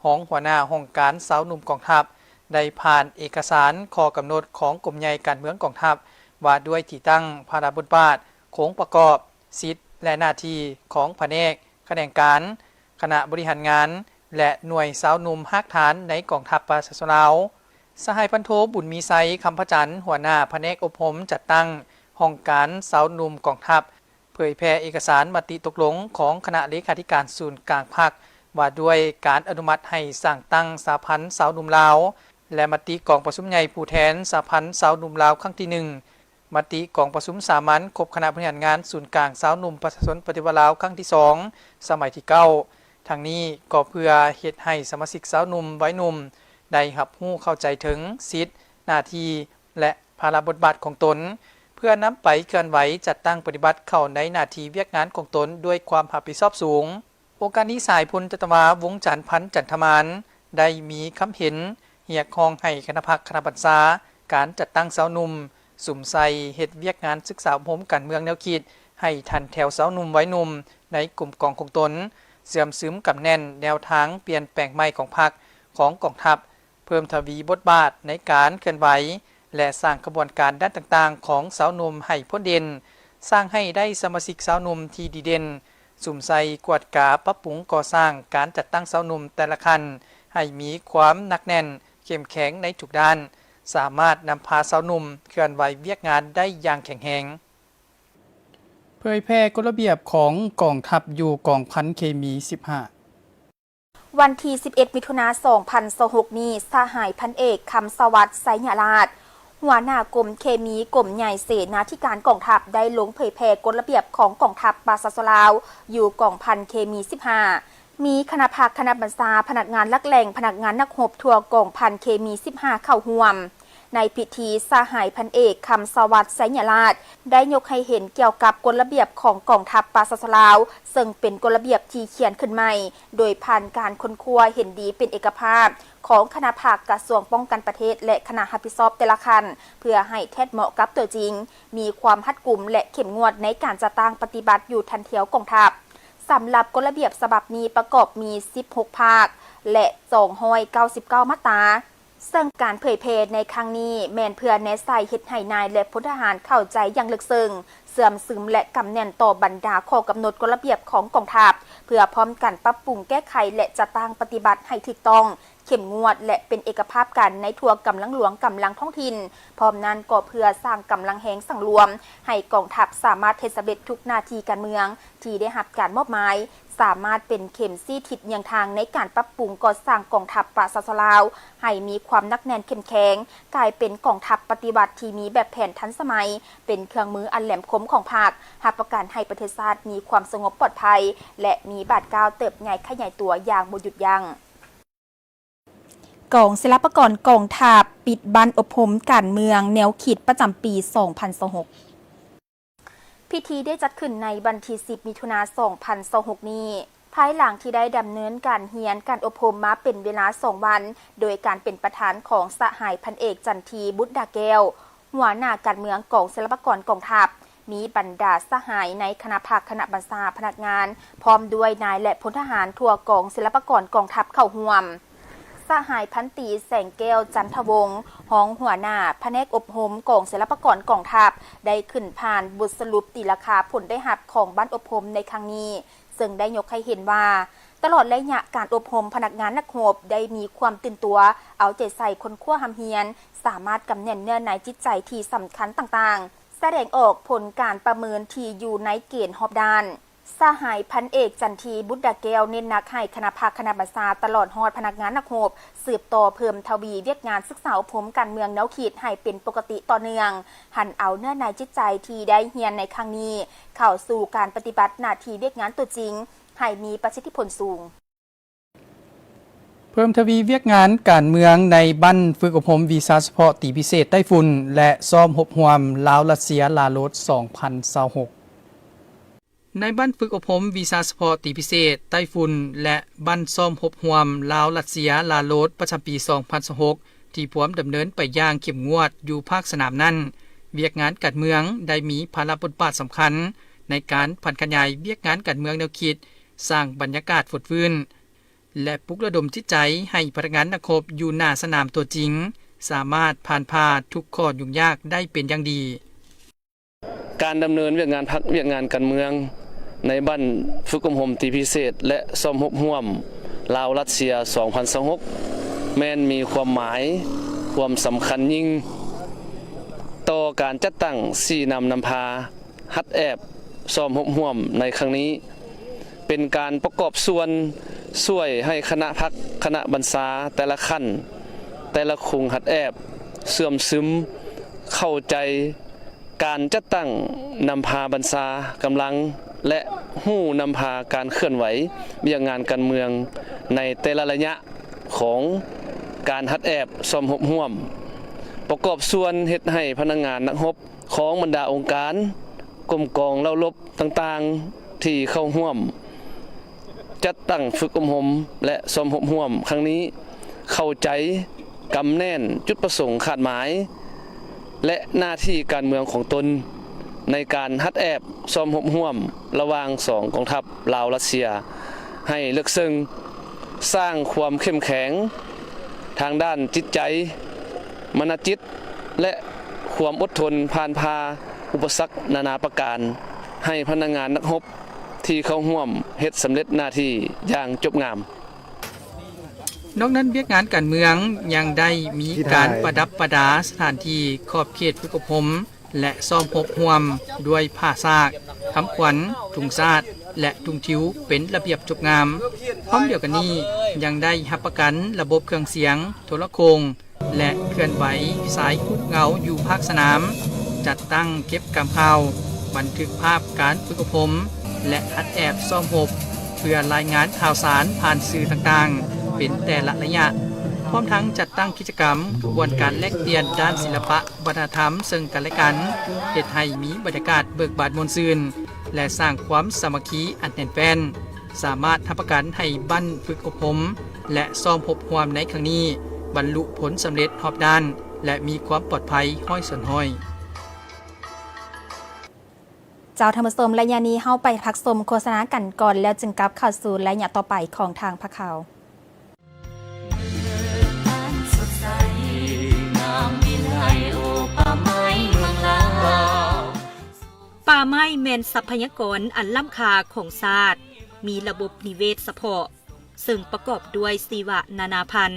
ຮອງຫົວໜ້າຫ້ອງການຊາວໜຸ່ມກອງທັບ ໄດ້ຜ່ານເອກະສານຂໍ້ກຳນົດຂອງກົມໃຫຍ່ການເມືອງກອງທັບ ວ່າດ້ວຍທີ່ຕັ້ງ, ພາລະບົດບາດ, ໂຄງປະກອບ, ສິດ ແລະ ໜ້າທີ່ຂອງພະແນກ, ຂະແໜງການ, ຄະນະບໍລິຫານງານ ແລະ ໜ່ວຍຊາວໜຸ່ມຮາກຖານໃນກອງທັບປະຊາຊົນລາວ. ສະຫາຍ ພັນໂທ ບຸນມີໄຊ ຄຳພະຈັນ ຫົວໜ້າພະແນກອົບຮົມຈັດຕັ້ງຫ້ອງການຊາວໜຸ່ມກອງທັບ ເຜີຍແຜ່ເອກະສານມະຕິຕົກລົງຂອງຄະນະເລຂາທິການສູນກາງພັກ ວ່າດ້ວຍການອະນຸມັດໃຫ້ສ້າງຕັ້ງສະຫະພັນຊາວໜຸ່ມລາວ ແລະ ມະຕິກອງປະຊຸມໃຫຍ່ຜູ້ແທນສະຫະພັນຊາວໜຸ່ມລາວຄັ້ງທີໜຶ່ງ, ມະຕິກອງປະຊຸມສາມັນຄົບຄະນະບໍລິຫານງານສູນກາງຊາວໜຸ່ມປະຊາຊົນປະຕິວັດລາວຄັ້ງທີສອງ ສະໄໝທີເກົ້າ. ທັງນີ້ກໍເພື່ອເຮັດໃຫ້ສະມາຊິກຊາວໜຸ່ມ, ໄວໜຸ່ມ ໄດ້ຮັບຮູ້ເຂົ້າໃຈເຖິງສິດ, ໜ້າທີ່ ແລະ ພາລະບົດບາດຂອງຕົນ ເພື່ອນຳໄປເຄື່ອນໄຫວຈັດຕັ້ງປະຕິບັດເຂົ້າໃນໜ້າທີ່ວຽກງານຂອງຕົນດ້ວຍຄວາມຮັບຜິດຊອບສູງ. ໂອກາດນີ້ ສະຫາຍ ພົນຈັດຕະວາ ວົງຈັນ ພັນຈັນທະມານ ໄດ້ມີຄຳເຫັນຮຽກຮ້ອງໃຫ້ຄະນະພັກຄະນະບັນຊາການຈັດຕັ້ງຊາວໜຸ່ມ ສຸມໃສ່ເຮັດວຽກງານສຶກສາອົບຮົມການເມືອງແນວຄິດໃຫ້ທັນແຖວຊາວໜຸ່ມໄວໜຸ່ມໃນກົມກອງຂອງຕົນ, ເຊື່ອມຊຶມກຳແໜ້ນແນວທາງປ່ຽນແປງໃໝ່ຂອງພັກ, ຂອງກອງທັບ, ເພີ່ມທະວີບົດບາດໃນການເຄື່ອນໄຫວ ແລະ ສ້າງຂະບວນການດ້ານຕ່າງໆຂອງຊາວໜຸ່ມໃຫ້ພົ້ນເດັ່ນ, ສ້າງໃຫ້ໄດ້ສະມາຊິກຊາວໜຸ່ມທີ່ດີເດັ່ນ, ສຸມໃສ່ກວດກາປັບປຸງກໍ່ສ້າງການຈັດຕັ້ງຊາວໜຸ່ມແຕ່ລະຂັ້ນໃຫ້ມີຄວາມໜັກແໜ້ນ, ເຂັ້ມແຂງໃນທຸກດ້ານ, ສາມາດນຳພາຊາວໜຸ່ມເຄື່ອນໄຫວວຽກງານໄດ້ຢ່າງແຂງແຮງ. ເຜີຍແຜ່ກົດລະບຽບຂອງກອງທັບຢູ່ກອງພັນເຄມີສິບຫ້າ. ວັນທີສິບເອັດ ມິຖຸນາ ສອງພັນຊາວຫົກນີ້, ສະຫາຍ ພັນເອກ ຄຳສະຫວັດ ໄຊຍະລາດ ຫົວໜ້າກົມເຄມີ ກົມໃຫຍ່ເສນາທິການກອງທັບ ໄດ້ລົງເຜີຍແຜ່ກົດລະບຽບຂອງກອງທັບປະຊາຊົນລາວ ຢູ່ກອງພັນເຄມີສິບຫ້າ ມີຄະນະພັກ, ຄະນະບັນຊາ, ພະນັກງານຫຼັກແຫຼ່ງ, ພະນັກງານນັກຮົບທົ່ວກອງພັນເຄມີສິບຫ້າເຂົ້າຮ່ວມ. ໃນພິທີ, ສະຫາຍ ພັນເອກ ຄຳສະຫວັດ ໄຊຍະລາດ ໄດ້ຍົກໃຫ້ເຫັນກ່ຽວກັບກົດລະບຽບຂອງກອງທັບປະຊາຊົນລາວ, ເຊິ່ງເປັນກົດລະບຽບທີ່ຂຽນຂຶ້ນໃໝ່ ໂດຍຜ່ານການຄົ້ນຄວ້າເຫັນດີເປັນເອກະພາບຂອງຄະນະພັກກະຊວງປ້ອງກັນປະເທດ ແລະ ຄະນະຮັບຜິດຊອບແຕ່ລະຂັ້ນ ເພື່ອໃຫ້ແທດເໝາະກັບຕົວຈິງ, ມີຄວາມຮັດກຸມ ແລະ ເຂັ້ມງວດໃນການຈັດຕັ້ງປະຕິບັດຢູ່ທັນແຖວກອງທັບ. ສຳລັບກົດລະບຽບສະບັບນີ້ປະກອບມີສິບຫົກພາກ ແລະ ສອງຮ້ອຍເກົ້າສິບເກົ້າມາດຕາ. ເຊິ່ງການເຜີຍແຜ່ໃນຄັ້ງນີ້ແມ່ນເພື່ອແນໃສ່ເຮັດໃຫ້ນາຍ ແລະ ພົນທະຫານເຂົ້າໃຈຢ່າງເລິກເຊິ່ງ, ເຊື່ອມຊຶມ ແລະ ກຳແໜ້ນຕໍ່ບັນດາຂໍ້ກຳນົດກົດລະບຽບຂອງກອງທັບ, ເພື່ອພ້ອມກັນປັບປຸງແກ້ໄຂ ແລະ ຈັດຕັ້ງປະຕິບັດໃຫ້ຖືກຕ້ອງ, ເຂັ້ມງວດ ແລະ ເປັນເອກະພາບກັນໃນທົ່ວກຳລັງຫຼວງ, ກຳລັງທ້ອງຖິ່ນ. ພ້ອມນັ້ນກໍເພື່ອສ້າງກຳລັງແຮງສັງລວມ ໃຫ້ກອງທັບສາມາດເຮັດສຳເລັດທຸກໜ້າທີ່ການເມືອງທີ່ໄດ້ຮັບການມອບໝາຍ, ສາມາດເປັນເຂັມຊີ້ທິດນຽງທາງໃນການປັບປຸງກໍ່ສ້າງກອງທັບປະຊາຊົນລາວ ໃຫ້ມີຄວາມໜັກແໜ້ນເຂັ້ມແຂງ, ກາຍເປັນກອງທັບປະຕິວັດທີ່ມີແບບແຜນທັນສະໄໝ, ເປັນເຄື່ອງມືອັນແຫຼມຄົມຂອງພັກ, ຮັບປະກັນໃຫ້ປະເທດຊາດມີຄວາມສະຫງົບປອດໄພ ແລະ ມີບາດກ້າວເຕີບໃຫຍ່ຂະຫຍາຍຕົວຢ່າງບໍ່ຢຸດຢັ້ງ. ກອງສິລະປະກອນກອງທັບ ປິດບັ້ນອົບຮົມການເມືອງແນວຄິດປະຈຳປີສອງພັນຊາວຫົກ. ພິທີໄດ້ຈັດຂຶ້ນໃນວັນທີສິບ ມິຖຸນາ ສອງພັນຊາວຫົກນີ້ ພາຍຫຼັງທີ່ໄດ້ດຳເນີນການຮຽນການອົບຮົມມາເປັນເວລາສອງວັນ ໂດຍການເປັນປະທານຂອງສະຫາຍພັນເອກ ຈັນທີ ບຸດດາແກ້ວ ຫົວໜ້າການເມືອງກອງສິລະປາກອນກອງທັບ, ມີບັນດາສະຫາຍໃນຄະນະພັກ, ຄະນະບັນຊາ, ພະນັກງານ ພ້ອມດ້ວຍນາຍ ແລະ ພົນທະຫານທົ່ວກອງສິລະປາກອນກອງທັບເຂົ້າຮ່ວມ. ສະຫາຍພັນຕີ ແສງແກ້ວ ຈັນທະວົງ ຮອງຫົວໜ້າພະແນກອົບຮົມກອງສິລະປາກອນກອງທັບ ໄດ້ຂຶ້ນຜ່ານບົດສະຫຼຸບຕີລາຄາຜົນໄດ້ຮັບຂອງບັ້ນອົບຮົມໃນຄັ້ງນີ້, ເຊິ່ງໄດ້ຍົກໃຫ້ເຫັນວ່າ ຕະຫຼອດໄລຍະການອົບຮົມ, ພະນັກງານນັກຮົບໄດ້ມີຄວາມຕື່ນຕົວ, ເອົາໃຈໃສ່ຄົ້ນຄວ້າຮ່ຳຮຽນ, ສາມາດກຳແໜ້ນເນື້ອໃນຈິດໃຈທີ່ສຳຄັນຕ່າງໆ, ສະແດງອອກຜົນການປະເມີນທີ່ຢູ່ໃນເກນຮອບດ້ານ. ສະຫາຍພັນເອກ ຈັນທີ ບຸດດາແກ້ວ ເນັ້ນໜັກໃຫ້ຄະນະພັກ, ຄະນະບັນຊາ ຕະຫຼອດຮອດພະນັກງານນັກຮົບ ສືບຕໍ່ເພີ່ມທະວີວຽກງານສຶກສາອົບຮົມການເມືອງແນວຄິດໃຫ້ເປັນປົກກະຕິຕໍ່ເນື່ອງ, ຫັນເອົາເນື້ອໃນຈິດໃຈທີ່ໄດ້ຮຽນໃນຄັ້ງນີ້ ເຂົ້າສູ່ການປະຕິບັດໜ້າທີ່ວຽກງານຕົວຈິງ ໃຫ້ມີປະສິດທິຜົນສູງ. ເພີ່ມທະວີວຽກງານການເມືອງໃນບັ້ນຝຶກອົບຮົມວິຊາສະເພາະຕີພິເສດໃຕ້ຝຸ່ນ ແລະ ຊ້ອມຮົບຮ່ວມລາວ-ຣັດເຊຍ ລາໂລດ ສອງພັນຊາວຫົກ. ໃນບັ້ນຝຶກອົບຮົມວິຊາສະເພາະຕີພິເສດໃຕ້ຝຸ່ນ ແລະ ບັ້ນຊ້ອມຮົບຮ່ວມລາວ-ຣັດເຊຍ ລາໂລດ ປະຈຳປີ ສອງພັນຊາວຫົກ ທີ່ພວມດຳເນີນໄປຢ່າງເຂັ້ມງວດຢູ່ພາກສະໜາມນັ້ນ, ວຽກງານການເມືອງໄດ້ມີພາລະບົດບາດສຳຄັນໃນການຜັນຂະຫຍາຍວຽກງານການເມືອງແນວຄິດ, ສ້າງບັນຍາກາດຟົດຟື້ນ ແລະ ປຸກລະດົມຈິດໃຈໃຫ້ພະນັກງານນັກຮົບຢູ່ໜ້າສະໜາມຕົວຈິງ ສາມາດຜ່ານຜ່າທຸກຂໍ້ຫຍຸ້ງຍາກໄດ້ເປັນຢ່າງດີ. ການດຳເນີນວຽກງານພັກ, ວຽກງານການເມືອງໃນບັ້ນຝຶກອົບຮົມຕີພິເສດ ແລະ ຊ້ອມຮົບຮ່ວມລາວ-ຣັດເຊຍ ສອງພັນຊາວຫົກ ແມ່ນມີຄວາມໝາຍ, ຄວາມສຳຄັນຍິ່ງຕໍ່ການຈັດຕັ້ງຊີ້ນຳນຳພາ ຮັດແອບຊ້ອມຮົບຮ່ວມໃນຄັ້ງນີ້ ເປັນການປະກອບສ່ວນຊ່ວຍໃຫ້ຄະນະພັກ, ຄະນະບັນຊາແຕ່ລະຂັ້ນ, ແຕ່ລະຂົງຮັດແອບເຊື່ອມຊຶມເຂົ້າໃຈການຈັດຕັ້ງນຳພາບັນຊາກຳລັງ ແລະ ຮູ້ນຳພາການເຄື່ອນໄຫວວຽກງານການເມືອງໃນແຕ່ລະໄລຍະຂອງການຮັດແອບຊ້ອມຮົບຮ່ວມ, ປະກອບສ່ວນເຮັດໃຫ້ພະນັກງານນັກຮົບ ຂອງບັນດາອົງການ, ກົມກອງເຫຼົ່າລົບຕ່າງໆ ທີ່ເຂົ້າຮ່ວມຈັດຕັ້ງຝຶກອົບຮົມ ແລະ ຊ້ອມຮົບຮ່ວມຄັ້ງນີ້ ເຂົ້າໃຈ, ກຳແໜ້ນຈຸດປະສົງຄາດໝາຍ ແລະ ໜ້າທີ່ການເມືອງຂອງຕົນ ໃນການຮັດແອບຊ້ອມຮົບຮ່ວມລະຫວ່າງສອງກອງທັບລາວ-ຣັດເຊຍ ໃຫ້ເລິກເຊິ່ງ, ສ້າງຄວາມເຂັ້ມແຂງທາງດ້ານຈິດໃຈ, ມະນະຈິດ ແລະ ຄວາມອົດທົນຜ່ານຜ່າອຸປະສັກນານາປະການ ໃຫ້ພະນັກງານນັກຮົບທີ່ເຂົ້າຮ່ວມເຮັດສຳເລັດໜ້າທີ່ຢ່າງຈົບງາມ. ນອກນັ້ນ, ວຽກງານການເມືອງຍັງໄດ້ມີການປະດັບປະດາສະຖານທີ່ຂອບເຂດຝຶກອົບຮົມ ແລະ ຊ້ອມຮົບຮ່ວມດ້ວຍຜ້າສາກ, ຄຳຂວັນ, ທຸງຊາດ ແລະ ທຸງທິວເປັນລະບຽບຈົບງາມ. ພ້ອມດຽວກັນນີ້, ຍັງໄດ້ຮັບປະກັນລະບົບເຄື່ອງສຽງ, ໂທລະໂຄ່ງ ແລະ ເຄື່ອນໄຫວສາຍຮູບເງົາຢູ່ພາກສະໜາມ, ຈັດຕັ້ງເກັບກຳຂ່າວ, ບັນທຶກພາບການຝຶກອົບຮົມ ແລະ ຮັດແອບຊ້ອມຮົບ ເພື່ອລາຍງານຂ່າວສານຜ່ານສື່ຕ່າງໆ ເປັນແຕ່ລະໄລຍະ, ພ້ອມທັງຈັດຕັ້ງກິດຈະກຳຂະບວນການແລກປ່ຽນດ້ານສິລະປະວັດທະນະທຳເຊິ່ງກັນແລະກັນ, ເຮັດໃຫ້ມີບັນຍາກາດເບີກບານມ່ວນຊື່ນ ແລະ ສ້າງຄວາມສາມັກຄີອັນແໜ້ນແຟ້ນ. ສາມາດຮັບປະກັນໃຫ້ບັ້ນຝຶກອົບຮົມ ແລະ ຊ້ອມຮົບຮ່ວມໃນຄັ້ງນີ້ ບັນລຸຜົນສຳເລັດຮອບດ້ານ ແລະ ມີຄວາມປອດໄພຮ້ອຍສ່ວນຮ້ອຍ. ເຈົ້າທ່ານຜູ້ຊົມ, ໄລຍະນີ້ເຮົາໄປພັກຊົມໂຄສະນາກັນກ່ອນ ແລ້ວຈຶ່ງກັບເຂົ້າສູ່ໄລຍະຕໍ່ໄປຂອງທາງພາກຂ່າວ. ປ່າໄມ້ແມ່ນຊັບພະຍາກອນອັນລ້ຳຄ່າຂອງຊາດ, ມີລະບົບນິເວດສະເພາະ, ເຊິ່ງປະກອບດ້ວຍຊີວະນານາພັນ,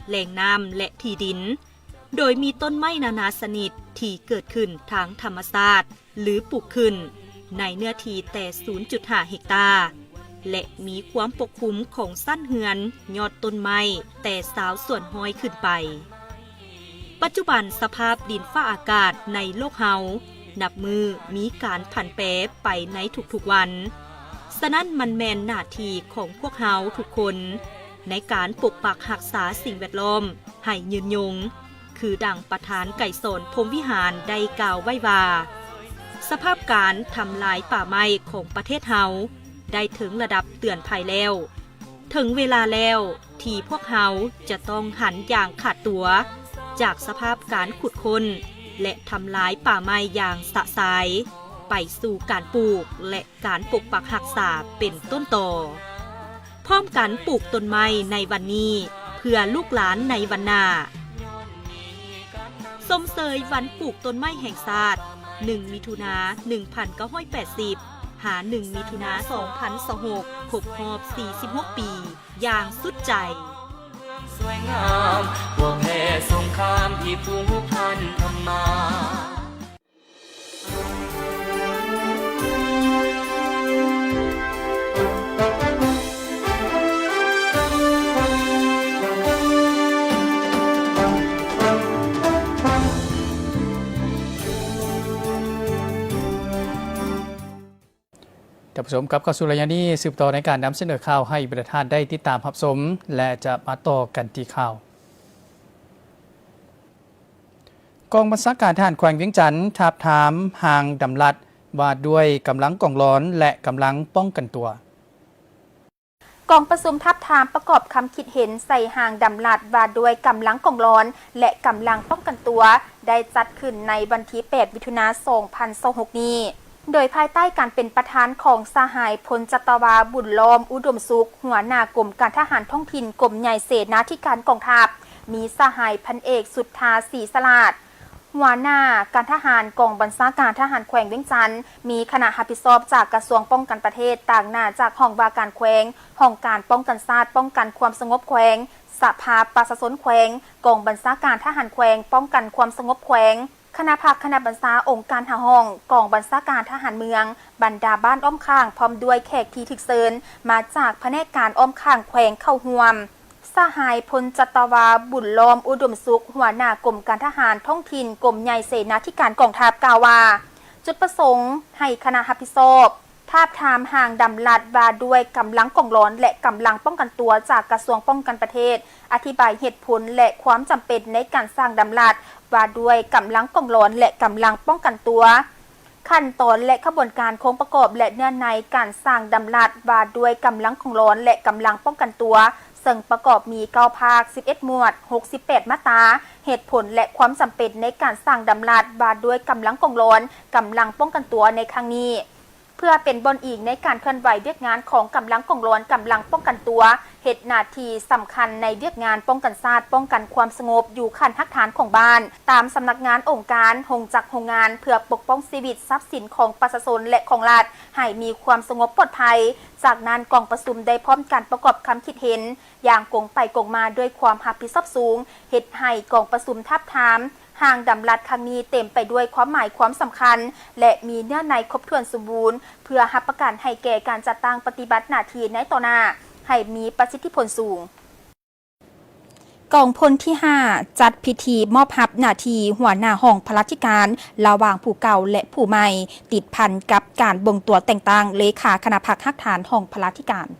ແຫຼ່ງນ້ຳ ແລະ ທີ່ດິນ, ໂດຍມີຕົ້ນໄມ້ນານາຊະນິດທີ່ເກີດຂຶ້ນທາງທຳມະຊາດ ຫຼື ປູກຂຶ້ນໃນເນື້ອທີ່ແຕ່ສູນຈຸດຫ້າເຮັກຕາ ແລະ ມີຄວາມປົກຄຸມຂອງຊັ້ນເຮືອນຍອດຕົ້ນໄມ້ແຕ່ຊາວສ່ວນຮ້ອຍຂຶ້ນໄປ. ປັດຈຸບັນສະພາບດິນຟ້າອາກາດໃນໂລກເຮົານັບມື້ມີການຜັນແປໄປໃນທຸກໆວັນ. ສະນັ້ນມັນແມ່ນໜ້າທີ່ຂອງພວກເຮົາທຸກຄົນໃນການປົກປັກຮັກສາສິ່ງແວດລ້ອມໃຫ້ຍືນຍົງ, ຄືດັ່ງປະທານໄກສອນ ພົມວິຫານ ໄດ້ກ່າວໄວ້ວ່າ, ສະພາບການທຳລາຍປ່າໄມ້ຂອງປະເທດເຮົາໄດ້ເຖິງລະດັບເຕືອນໄພແລ້ວ. ເຖິງເວລາແລ້ວທີ່ພວກເຮົາຈະຕ້ອງຫັນຢ່າງຂາດຕົວຈາກສະພາບການຂຸດຄົ້ນ ແລະ ທຳລາຍປ່າໄມ້ຢ່າງຊະຊາຍ ໄປສູ່ການປູກ ແລະ ການປົກປັກຮັກສາເປັນຕົ້ນຕໍ. ພ້ອມກັນປູກຕົ້ນໄມ້ໃນວັນນີ້ ເພື່ອລູກຫຼານໃນວັນໜ້າ. ຊົມເຊີຍວັນປູກຕົ້ນໄມ້ແຫ່ງຊາດ ໜຶ່ງ ມິຖຸນາ ໜຶ່ງພັນເກົ້າຮ້ອຍແປດສິບ ຫາ ໜຶ່ງ ມິຖຸນາ ສອງພັນຊາວຫົກ ຄົບຮອບ ສີ່ສິບຫົກປີ ຢ່າງສຸດໃຈ. ສວຍງາມ ພວກແຜ່ສົງຄາມທີ່ຜູກພັນທຳມາ. ທ່ານຜູ້ຊົມ ກັບເຂົ້າສູ່ໄລຍະນີ້ ສືບຕໍ່ໃນການນຳສະເໜີຂ່າວໃຫ້ບັນດາທ່ານໄດ້ຕິດຕາມຮັບຊົມ ແລະ ຈະມາຕໍ່ກັນທີ່ຂ່າວ. ກອງບັນຊາການທະຫານແຂວງວຽງຈັນ ທາບທາມຮ່າງດຳລັດວ່າດ້ວຍກຳລັງກອງລອນ ແລະ ກຳລັງປ້ອງກັນຕົວ. ກອງປະຊຸມທາບທາມປະກອບຄຳຄິດເຫັນໃສ່ຮ່າງດຳລັດວ່າດ້ວຍກຳລັງກອງລອນ ແລະ ກຳລັງປ້ອງກັນຕົວ ໄດ້ຈັດຂຶ້ນໃນວັນທີແປດ ມິຖຸນາ ສອງພັນຊາວຫົກນີ້ ໂດຍພາຍໃຕ້ການເປັນປະທານຂອງສະຫາຍ ພົນຈັດຕະວາ ບຸນລ້ອມ ອຸດົມສຸກ ຫົວໜ້າກົມການທະຫານທ້ອງຖິ່ນ ກົມໃຫຍ່ເສນາທິການກອງທັບ, ມີສະຫາຍ ພັນເອກ ສຸດທາ ສີສະຫຼາດ ຫົວໜ້າການທະຫານກອງບັນຊາການທະຫານແຂວງວຽງຈັນ, ມີຄະນະຮັບຜິດຊອບຈາກກະຊວງປ້ອງກັນປະເທດ, ຕາງໜ້າຈາກຫ້ອງວ່າການແຂວງ, ຫ້ອງການປ້ອງກັນຊາດ ປ້ອງກັນຄວາມສະຫງົບແຂວງ, ສະພາປະຊາຊົນແຂວງ, ກອງບັນຊາການທະຫານແຂວງ, ປ້ອງກັນຄວາມສະຫງົບແຂວງ, ຄະນະພັກຄະນະບັນຊາ, ອົງການຫ້າຫ້ອງ, ກອງບັນຊາການທະຫານເມືອງ, ບັນດາບ້ານອ້ອມຂ້າງ ພ້ອມດ້ວຍແຂກທີ່ຖືກເຊີນມາຈາກພະແນກການອ້ອມຂ້າງແຂວງເຂົ້າຮ່ວມ. ສະຫາຍ ພົນຈັດຕະວາ ບຸນລ້ອມ ອຸດົມສຸກ ຫົວໜ້າກົມການທະຫານທ້ອງຖິ່ນ ກົມໃຫຍ່ເສນາທິການກອງທັບ ກ່າວວ່າ ຈຸດປະສົງໃຫ້ຄະນະຮັບຜິດຊອບ ທາບທາມຮ່າງດຳລັດວ່າດ້ວຍກຳລັງກອງລອນ ແລະ ກຳລັງປ້ອງກັນຕົວ ຈາກກະຊວງປ້ອງກັນປະເທດ, ອະທິບາຍເຫດຜົນ ແລະ ຄວາມຈຳເປັນໃນການສ້າງດຳລັດວ່າດ້ວຍກຳລັງກອງລອນ ແລະ ກຳລັງປ້ອງກັນຕົວ, ຂັ້ນຕອນ ແລະ ຂະບວນການ ໂຄງປະກອບ ແລະ ເນື້ອໃນການສ້າງດຳລັດວ່າດ້ວຍກຳລັງກອງລອນ ແລະ ກຳລັງປ້ອງກັນຕົວ, ເຊິ່ງປະກອບມີເກົ້າພາກ, ສິບເອັດໝວດ, ຫົກສິບແປດມາດຕາ, ເຫດຜົນ ແລະ ຄວາມຈຳເປັນໃນການສ້າງດຳລັດວ່າດ້ວຍກຳລັງກອງລອນ, ກຳລັງປ້ອງກັນຕົວໃນຄັ້ງນີ້. ເພື່ອເປັນບ່ອນອີງໃນການເຄື່ອນໄຫວວຽກງານຂອງກຳລັງກອງລອນ, ກຳລັງປ້ອງກັນຕົວ, ເຮັດໜ້າທີ່ສຳຄັນໃນວຽກງານປ້ອງກັນຊາດ, ປ້ອງກັນຄວາມສະຫງົບຢູ່ຂັ້ນຮາກຖານຂອງບ້ານ, ຕາມສຳນັກງານ, ອົງການ, ໂຮງຈັກ, ໂຮງງານ, ເພື່ອປົກປ້ອງຊີວິດ, ຊັບສິນຂອງປະຊາຊົນ ແລະ ຂອງລັດ ໃຫ້ມີຄວາມສະຫງົບປອດໄພ. ຈາກນັ້ນ, ກອງປະຊຸມໄດ້ພ້ອມກັນປະກອບຄຳຄິດເຫັນຢ່າງກົງໄປກົງມາດ້ວຍຄວາມຮັບຜິດຊອບສູງ, ເຮັດໃຫ້ກອງປະຊຸມທາບທາມ ຮ່າງດຳລັດຄັ້ງນີ້ເຕັມໄປດ້ວຍຄວາມໝາຍຄວາມສຳຄັນ ແລະ ມີເນື້ອໃນຄົບຖ້ວນສົມບູນ ເພື່ອຮັບປະກັນໃຫ້ແກ່ການຈັດຕັ້ງປະຕິບັດໜ້າທີ່ໃນຕໍ່ໜ້າໃຫ້ມີປະສິດທິຜົນສູງ. ກອງພົນທີຫ້າ ຈັດພິທີມອບຮັບໜ້າທີ່ຫົວໜ້າຫ້ອງພະລາທິການ ລະຫວ່າງຜູ້ເກົ່າ ແລະ ຜູ້ໃໝ່ ຕິດພັນກັບການບົ່ງຕົວແຕ່ງຕັ້ງເລຂາຄະນະພັກຮາກຖານຫ້ອງພະລາທິການ.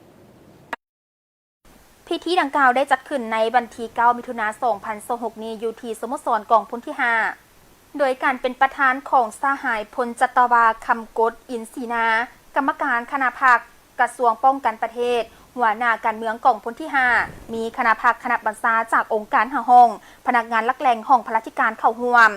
ພິທີດັ່ງກ່າວໄດ້ຈັດຂຶ້ນໃນວັນທີເກົ້າ ມິຖຸນາ ສອງພັນຊາວຫົກນີ້ ຢູ່ທີ່ສະໂມສອນກອງພົນທີຫ້າ ໂດຍການເປັນປະທານຂອງສະຫາຍ ພົນຈັດຕະວາ ຄຳກົດ ອິນສີນາ ກຳມະການຄະນະພັກ ກະຊວງປ້ອງກັນປະເທດ, ຫົວໜ້າການເມືອງກອງພົນທີຫ້າ, ມີຄະນະພັກຄະນະບັນຊາຈາກອົງການຫ້າຫ້ອງ, ພະນັກງານຫຼັກແຫຼ່ງຫ້ອງພະລາທິການເຂົ້າຮ່ວມ.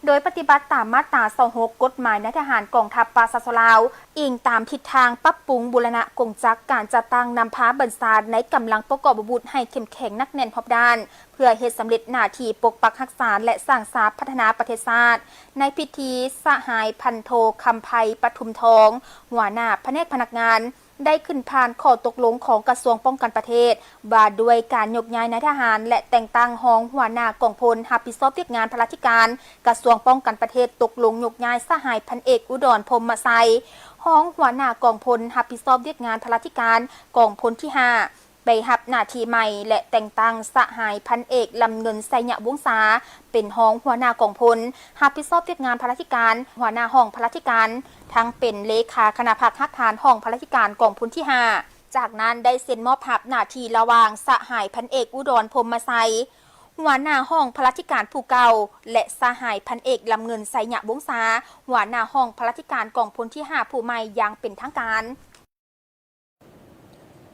ໂດຍປະຕິບັດຕາມມາດຕາຊາວຫົກ ກົດໝາຍນາຍທະຫານກອງທັບປະຊາຊົນລາວ, ອີງຕາມທິດທາງປັບປຸງບູລະນະກົງຈັກການຈັດຕັ້ງນຳພາບັນຊາໃນກຳລັງປະກອບອາວຸດໃຫ້ເຂັ້ມແຂງໜັກແໜ້ນຮອບດ້ານ, ເພື່ອເຮັດສຳເລັດໜ້າທີ່ປົກປັກຮັກສາ ແລະ ສ້າງສາພັດທະນາປະເທດຊາດ. ໃນພິທີ, ສະຫາຍ ພັນໂທ ຄຳໄພ ປະທຸມທອງ, ຫົວໜ້າພະແນກພະນັກງານ, ໄດ້ຂຶ້ນຜ່ານຂໍ້ຕົກລົງຂອງກະຊວງປ້ອງກັນປະເທດ ວ່າດ້ວຍການຍົກຍ້າຍນາຍທະຫານ ແລະ ແຕ່ງຕັ້ງຮອງຫົວໜ້າກອງພົນຮັບຜິດຊອບວຽກງານພະລາທິການ ກະຊວງປ້ອງກັນປະເທດ, ຕົກລົງຍົກຍ້າຍສະຫາຍ ພັນເອກ ອຸດອນ ພົມມະໄຊ ຮອງຫົວໜ້າກອງພົນຮັບຜິດຊອບວຽກງານພະລາທິການ ກອງພົນທີຫ້າ ໄປຮັບໜ້າທີ່ໃໝ່ ແລະ ແຕ່ງຕັ້ງສະຫາຍ ພັນເອກ ລຳເງິນ ໄຊຍະວົງສາ ເປັນຮອງຫົວໜ້າກອງພົນ ຮັບຜິດຊອບວຽກງານພະລາທິການ, ຫົວໜ້າຫ້ອງພະລາທິການ, ທັງເປັນເລຂາຄະນະພັກຮາກຖານຫ້ອງພະລາທິການກອງພົນທີຫ້າ. ຈາກນັ້ນໄດ້ເຊັນມອບຮັບໜ້າທີ່ລະຫວ່າງສະຫາຍ ພັນເອກ ອຸດອນ ພົມມະໄຊ ຫົວໜ້າຫ້ອງພະລາທິການຜູ້ເກົ່າ ແລະ ສະຫາຍພັນເອກ ລຳເງິນ ໄຊຍະວົງສາ ຫົວໜ້າຫ້ອງພະລາທິການກອງພົນທີຫ້າຜູ້ໃໝ່ຢ່າງເປັນທາງການ.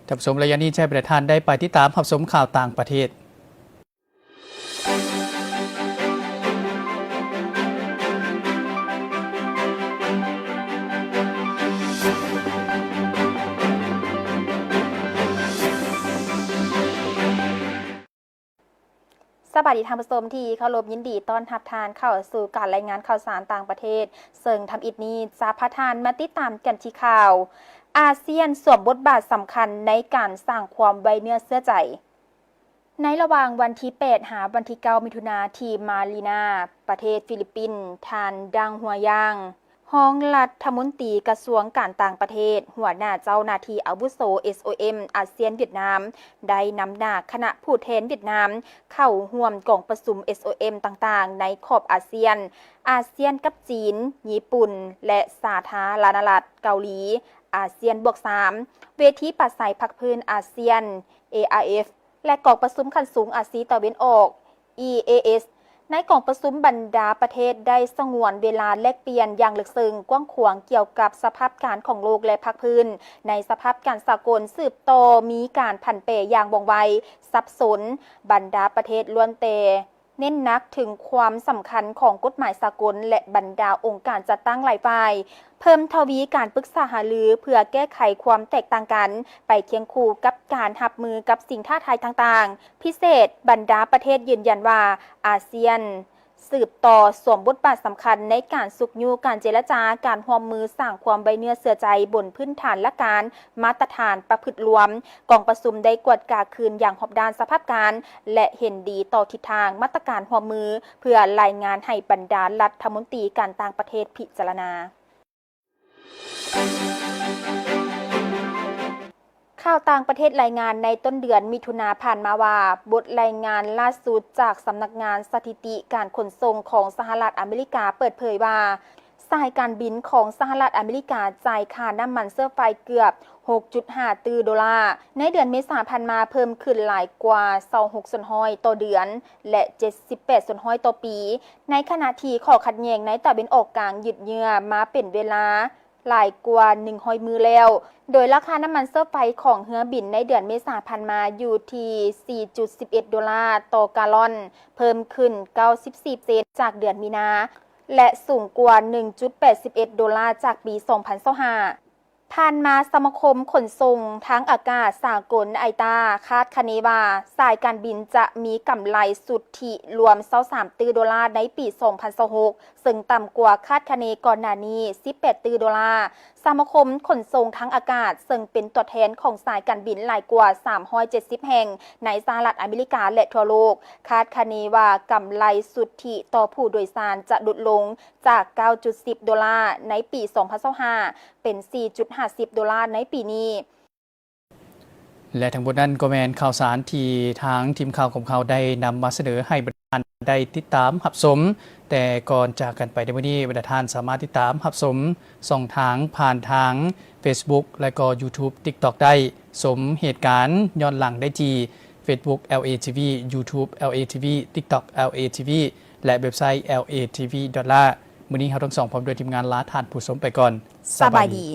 ທ່ານຜູ້ຊົມ, ໄລຍະນີ້ຈະໃຫ້ບັນດາທ່ານໄດ້ໄປຕິດຕາມຮັບຊົມຂ່າວຕ່າງປະເທດ. ສະບາຍດີທ່ານຜູ້ຊົມທີ່ເຄົາລົບ, ຍິນດີຕ້ອນຮັບທ່ານເຂົ້າສູ່ການລາຍງານຂ່າວສານຕ່າງປະເທດ, ເຊິ່ງທຳອິດນີ້ຈະພາທ່ານມາຕິດຕາມກັນທີ່ຂ່າວ ອາຊຽນສວມບົດບາດສຳຄັນໃນການສ້າງຄວາມໄວ້ເນື້ອເຊື່ອໃຈ. ໃນລະຫວ່າງວັນທີແປດຫາວັນທີເກົ້າມິຖຸນາ ທີ່ມາລີນາ ປະເທດຟີລິບປິນ, ທ່ານ ດັງ ຫົວຢາງ ຮອງລັດຖະມົນຕີກະຊວງການຕ່າງປະເທດ, ຫົວໜ້າເຈົ້າໜ້າທີ່ອາວຸໂສ ເອສໂອເອັມ ອາຊຽນຫວຽດນາມ ໄດ້ນຳໜ້າຄະນະຜູ້ແທນຫວຽດນາມເຂົ້າຮ່ວມກອງປະຊຸມ ເອສໂອເອັມ ຕ່າງໆ ໃນຂອບອາຊຽນ, ອາຊຽນກັບຈີນ, ຍີ່ປຸ່ນ ແລະ ສາທາລະນະລັດເກົາຫຼີ, ອາຊຽນບວກສາມ, ເວທີປາໄສພາກພື້ນອາຊຽນ ເອອາເອັຟ ແລະ ກອງປະຊຸມຂັ້ນສູງອາຊີຕາເວັນອອກ ອີເອເອັສ. ໃນກອງປະຊຸມ, ບັນດາປະເທດໄດ້ສະຫງວນເວລາແລກປ່ຽນຢ່າງເລິກເຊິ່ງກວ້າງຂວາງກ່ຽວກັບສະພາບການຂອງໂລກ ແລະ ພາກພື້ນໃນສະພາບການສາກົນ, ສືບຕໍ່ມີການຜັນແປຢ່າງວ່ອງໄວ, ສັບສົນ. ບັນດາປະເທດລ້ວນແຕ່ເນັ້ນໜັກເຖິງຄວາມສຳຄັນຂອງກົດໝາຍສາກົນ ແລະ ບັນດາອົງການຈັດຕັ້ງຫຼາຍຝ່າຍ ເພີ່ມທະວີການປຶກສາຫາລືເພື່ອແກ້ໄຂຄວາມແຕກຕ່າງກັນ ໄປຄຽງຄູ່ກັບການຮັບມືກັບສິ່ງທ້າທາຍຕ່າງໆ. ພິເສດ, ບັນດາປະເທດຢືນຢັນວ່າ ອາຊຽນສືບຕໍ່ສວມບົດບາດສຳຄັນໃນການຊຸກຍູ້ການເຈລະຈາ, ການຮ່ວມມື, ສ້າງຄວາມໄວ້ເນື້ອເຊື່ອໃຈບົນພື້ນຖານຫຼັກການມາດຕະຖານປະພຶດລວມ. ກອງປະຊຸມໄດ້ກວດກາຄືນຢ່າງຮອບດ້ານສະພາບການ ແລະ ເຫັນດີຕໍ່ທິດທາງມາດຕະການຮ່ວມມື ເພື່ອລາຍງານໃຫ້ບັນດາລັດຖະມົນຕີການຕ່າງປະເທດພິຈາລະນາ. ຂ່າວຕ່າງປະເທດລາຍງານໃນຕົ້ນເດືອນມິຖຸນາຜ່ານມາວ່າ, ບົດລາຍງານລ່າສຸດຈາກສຳນັກງານສະຖິຕິການຂົນສົ່ງຂອງສະຫະລັດອາເມລິກາເປີດເຜີຍວ່າ, ສາຍການບິນຂອງສະຫະລັດອາເມລິກາຈ່າຍຄ່ານ້ຳມັນເຊື້ອໄຟເກືອບຫົກຈຸດຫ້າຕື້ໂດລາ ໃນເດືອນເມສາຜ່ານມາ, ເພີ່ມຂຶ້ນຫຼາຍກວ່າຊາວຫົກສ່ວນຮ້ອຍຕໍ່ເດືອນ ແລະ ເຈັດສິບແປດສ່ວນຮ້ອຍຕໍ່ປີ, ໃນຂະນະທີ່ຂໍ້ຂັດແຍ່ງໃນຕາເວັນອອກກາງຢືດເຍື້ອມາເປັນເວລາຫຼາຍກວ່າໜຶ່ງຮ້ອຍມື້ແລ້ວ, ໂດຍລາຄານ້ຳມັນເຊື້ອໄຟຂອງເຮືອບິນໃນເດືອນເມສາຜ່ານມາຢູ່ທີ່ສີ່ຈຸດສິບເອັດໂດລາຕໍ່ກາລອນ, ເພີ່ມຂຶ້ນເກົ້າສິບສີ່ເຊັນຈາກເດືອນມີນາ ແລະ ສູງກວ່າໜຶ່ງຈຸດແປດສິບເອັດໂດລາຈາກປີສອງພັນຊາວຫ້າ. ຜ່ານມາ, ສະມາຄົມຂົນສົ່ງທາງອາກາດສາກົນ ໄອຕາ ຄາດຄະເນວ່າ ສາຍການບິນຈະມີກຳໄລສຸດທິລວມຊາວສາມຕື້ໂດລາໃນປີສອງພັນຊາວຫົກ ເຊິ່ງຕ່ຳກວ່າຄາດຄະເນກ່ອນໜ້ານີ້ສິບແປດຕື້ໂດລາ. ສະມາຄົມຂົນສົ່ງທາງອາກາດ ເຊິ່ງເປັນຕົວແທນຂອງສາຍການບິນຫຼາຍກວ່າສາມຮ້ອຍເຈັດສິບແຫ່ງໃນສະຫະລັດອາເມລິກາ ແລະ ທົ່ວໂລກ ຄາດຄະເນວ່າກຳໄລສຸດທິຕໍ່ຜູ້ໂດຍສານຈະຫຼຸດລົງຈາກເກົ້າຈຸດສິບໂດລາໃນປີສອງພັນຊາວຫ້າ ເປັນສີ່ຈຸດຫ້າສິບໂດລາໃນປີນີ້. ແລະ ທັງໝົດນັ້ນກໍແມ່ນຂ່າວສານທີ່ທາງທີມຂ່າວຂອງເຮົາໄດ້ນຳມາສະເໜີໃຫ້ບັນດາທ່ານໄດ້ຕິດຕາມຮັບຊົມ. ແຕ່ກ່ອນຈາກກັນໄປໃນມື້ນີ້, ບັນດາທ່ານສາມາດຕິດຕາມຮັບຊົມຊ່ອງທາງຜ່ານທາງ Facebook ແລະ ກໍ YouTube TikTok ໄດ້. ຊົມເຫດການຍ້ອນຫຼັງໄດ້ທີ່ Facebook ແອລເອ ທີ ວີ, YouTube ແອລເອ ທີ ວີ, TikTok ແອລເອ ທີ ວີ ແລະ ເວັບໄຊ ແອລເອ ທີ ວີ ດອດ ລາ. ມື້ນີ້ເຮົາທັງສອງພ້ອມດ້ວຍທີມງານລາທ່ານຜູ້ຊົມໄປກ່ອນ. ສະບາຍດີ.